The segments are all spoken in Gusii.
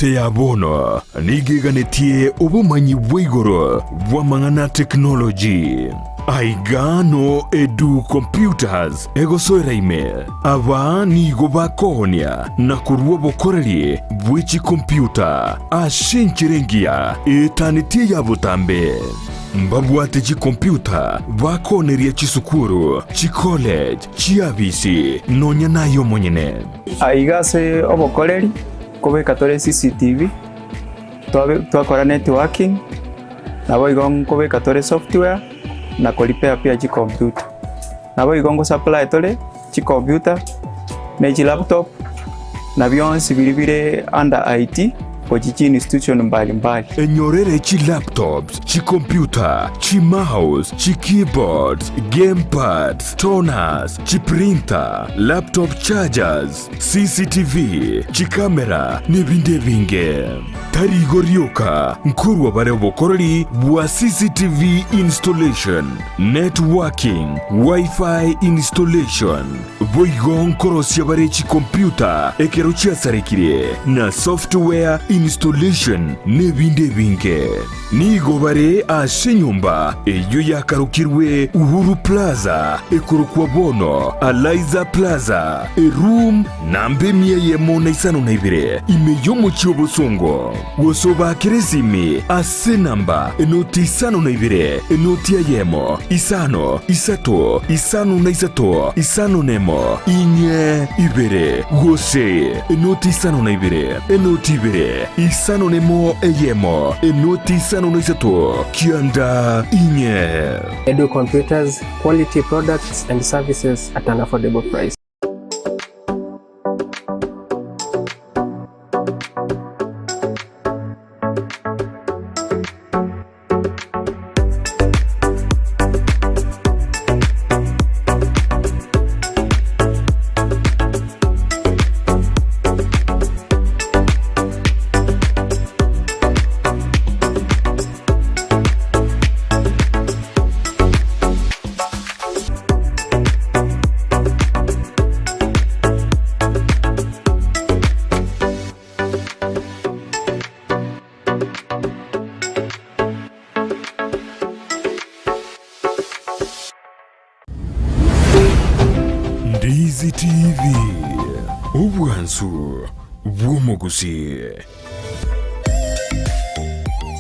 Ense ya bono nigo eganetie obomanyi bwa igoro bw'amang'ana a technology. Aiga no Edu Computers egosoera ime. Aba nigo bakoonia na korua obokoreri bwe chikompyuta ase enchera engiya etanetie eya botambe. Mbabwate chikompyuta bakooneria chisukuru, chicollege, chiabisi, nonya naye omonyene. Aiga ase obokoreri nkobeka tore CCTV, twabe twakora networking, naboigo nkobeka tore software na korepair pia chicomputer. Naboigo ngosupply tore chicomputer ne chilaptop na bionsi biria bire under IT gochia chiinstitution mbali mbali. Enyorere chilaptops, chicomputer, chimouse, chikeyboards, gamepads, toners, chiprinter, laptop chargers, CCTV, chikamera, nebinde ebinge. Tari igo rioka, nkorwa bare obokoreri bwa CCTV installation, networking, Wi-Fi installation, Boigo nkorosia bare chikompyuta ekero chiasarekire, na software installation, n'ebinde ebinge. Nigo bare ase enyomba eyio yakarokirwe Uhuru Plaza, ekorokwa bono Alaiza Plaza, eroom namba emia eyemo na isano na ibere, ime y'omochie o Bosongo. Gose obaakere esimi ase enamba enoti isano na ibere, enoti eyemo, isano, isato, isano na isato, isano nemo, inye, ibere, gose enoti isano na ibere, enoti ibere, isano nemo eyemo, enoti isano na isato, kianda, inye. Edu Computers, quality products and services at an affordable price. Ndizi TV, obwansu bw'omogusii.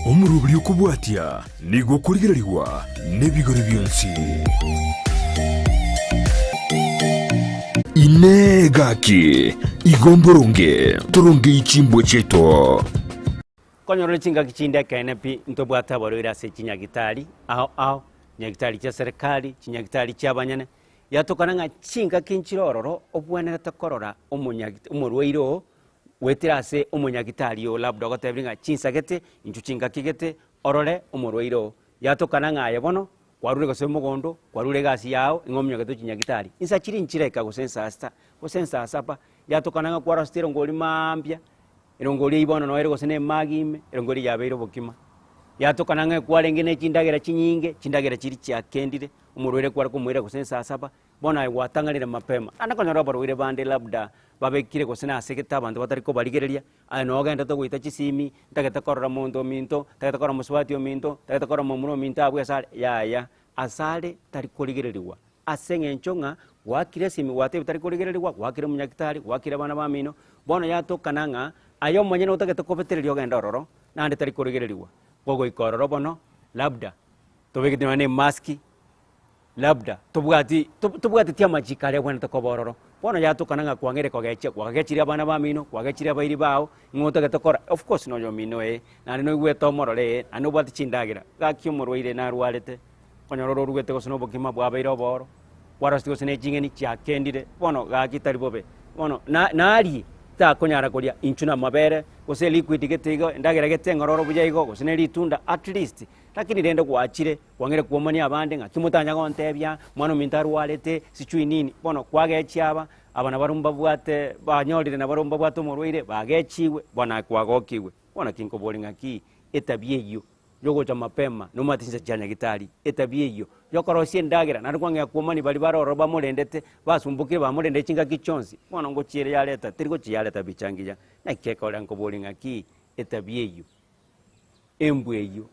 Omoroberi okobwatia Nigo okorigererigwa nebigori bionsi. Inee! Gaki, igo mboronge torongei chimbwa chiaito? Konyora ore chingaki chinde ekeene pi, ntobwate abarwaire ase chinyagitari ao ao, chinyagitari chia serikali, chinyagitari chia abanyene, yatokana ng'a chingaki nchire ororo obwenerete korora omonyagit omorwaire oo Goetera ase omonyagitari oo labda ogotebirie ng'a chinsagete inchuo chingaki gete orore omorwaire oo. Yatokana ng'a aye bono kwarure gose mogondo, kwarure egasi yao ing'o ominyogete ochinyagitari. Insa chiria nchireka gose nsaa sita, gose nsaa saba, yatokana ng'a kwarosete erongori maambia, erongori eyio bono noere gose na emagi ime, erongori yabeire obokima. Yatokana ng'a ekwarenge na chindagera chinyinge, chindagera chiria chiakendire, omorwaire kware komoira gose nsaa saba, Bono aye gwatang'anire mapema, naende konyora abarwaire bande labda babekire gose nasegete abanto batari kobarigereria, aye noo ogenderete goita chisimi, ntagete korora monto ominto, ntagete korora mosubati ominto, ntagete korora momura ominto abwo ase are, yaya, asare tari korigererigwa ase eng'encho ng'a gwakire esimi gwatebia tari korigererigwa, gwakire omonyagitari, gwakire abana bamino, bono yatokana ng'a aye omonyene otagete kobetereria ogende ororo, naende tari korigererigwa. Gogoika ororo bono, labda tobegete nonya na emaski. Labda tobwati tobwateti amachiko aria abwenerete koba ororo. Bono yatokana ng'a kwang'eire kogechia, kwagechirie abana bamino, kwagechirie abairi bao, ng'o otagete kora, of course noyo omino ee, naende noigwete omorore ee, naende nobwate chindagera. Gaki omorwaire narwarete, okonyora ore orugete gose na obokima bwabeire obooro, kwaroseti gose na eching'eni chiakendire, bono gaki tari bobe. Bono na narie, takonyara koria inchu na amabere, gose eliquid gete igo, endagera gete eng'ororo buya igo, gose na eritunda at least, lakini rende gwachire. Kwang'ire kwomania abande ng'a kimotanya gontebia, mwana ominto arwarete, sijui nini. Bono kwagechia aba, aba nabarobwo mbabwate banyorire nabarobwo mbabwate omorwaire, bagechigwe, bono aye kwagokigwe. Bono naki nkoboria ng'aki etabia eyio. Yogocha mapema, nomanyete chinsa chia nyagitari, etabia eyio yokorosia endagera, naende kwang'ea kwomani baria bare ororo bamorendete, basumbokire bamorendete chingaki chionsi, bono ngochia ere yareta, teri gochia yareta bicha ngiya. Naki ekore nkoboria ng'aki etabia eyio, embwa eyio,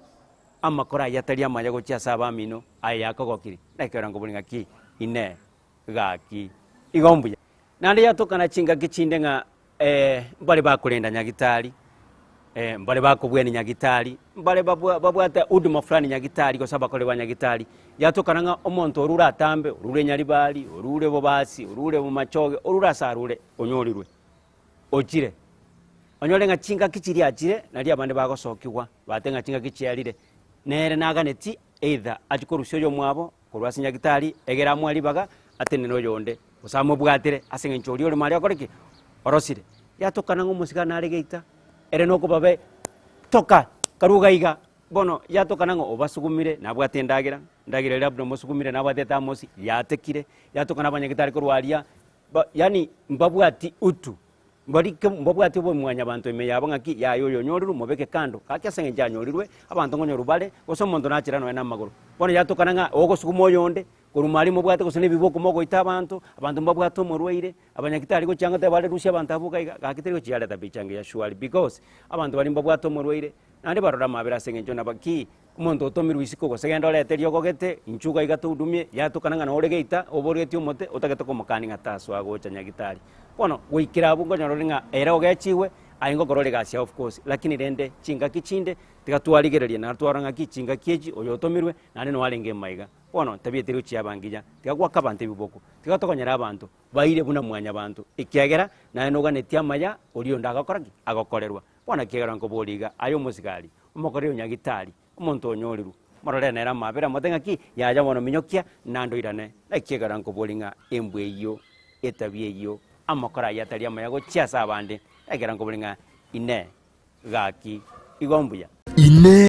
amakora ayio atari amaya gochia ase abamino, aye yakogokire? Naki ekero nkoboria ng'aki inee, gaki, igo mbuya. Naende yatokana chingaki chinde ng'a mbare bakorenda nyagitari, mbare bakobwenia nyagitari, mbare babwate huduma fulani nyagitari gose abakori ba nyagitari, yatokana ng'a omonto orure atambe, orure Nyaribari, orure Bobasi, orure Bomachoge, orure ase arure, onyorirwe, ochire. Onyore ng'a chingaki chiria achire, nario abande bagosokigwa, bateba ng'a chingaki chiarire, nere naganeti either achie korusia oyomwabo korwa ase nyagitari, egere amoe ribaga atenene oyonde, gose amobwatire ase eng'encho oria orimo aria okore ki? Orosire. Yatokana ng'a omosigani nare geita, ere nokobabe toka, karue iga iga. Bono yatokana ng'a obasugumire, nabwate endagera, endagera eria labda omosugumire nabwate etamosi, yatekire, yatokana abanyagitari korwa aria, ba yaani mbabwati utu, mbari ke mbabwati obomwanyabanto ime yabo ng'aki yaya oyo onyorirwe mobeke kando, gaki ase eng'encho anyorirwe, abanto nkonyorwa bare, gose omonto nachire nonya na amagoro. Bono yatokana ng'a ogosuguma oyonde, korwa maria mobwate gose na ebiboko mogoita abanto, abanto mbabwate omorwaire, abanyagitari gochia ngoteba bare rusia abanto abwo iga iga, gaki teri gochia yareta picha engiya surely because, abanto baria mbabwate omorwaire, naende barore amabera ase eng'encho naba ki, omonto otomirwe isiko gose genda orete eriogo gete, inchuo iga iga tohudumie, yatokana ng'a nore geita, oboretie omote, otagete komokania ng'a tasoa gocha nyagitari. Bono, goikera abwo nkonyora ore ng'a ere ogechigwe, aye ngokora ore egasi yao of course, lakini rende chingaki chinde, tiga twarigereria naende twarora ng'aki chingaki echi, oyo otomirwe, naende noo arenge maiga. Bono, tabia teri gochia aba ngiya, tiga goaka abanto ebiboko, tiga tokonyera abanto, baire buna mwanyabanto, ekiagera naye noganetie amaya, oria onde agokora ki? Agokorerwa. Bono ekiagera nkoboria iga, aye omosigari, omokoreri o nyagitari, omonto onyorirwe, morore nere amabera, mote ng'aki, Yaya bono minyokia, naende oirane. Naki ekero nkoboria ng'a embwa eyio, etabia eyio, amakora ayio atari amaya gochia ase abande, ekero nkoboria ng'a Inee, gaki, igo mbuya?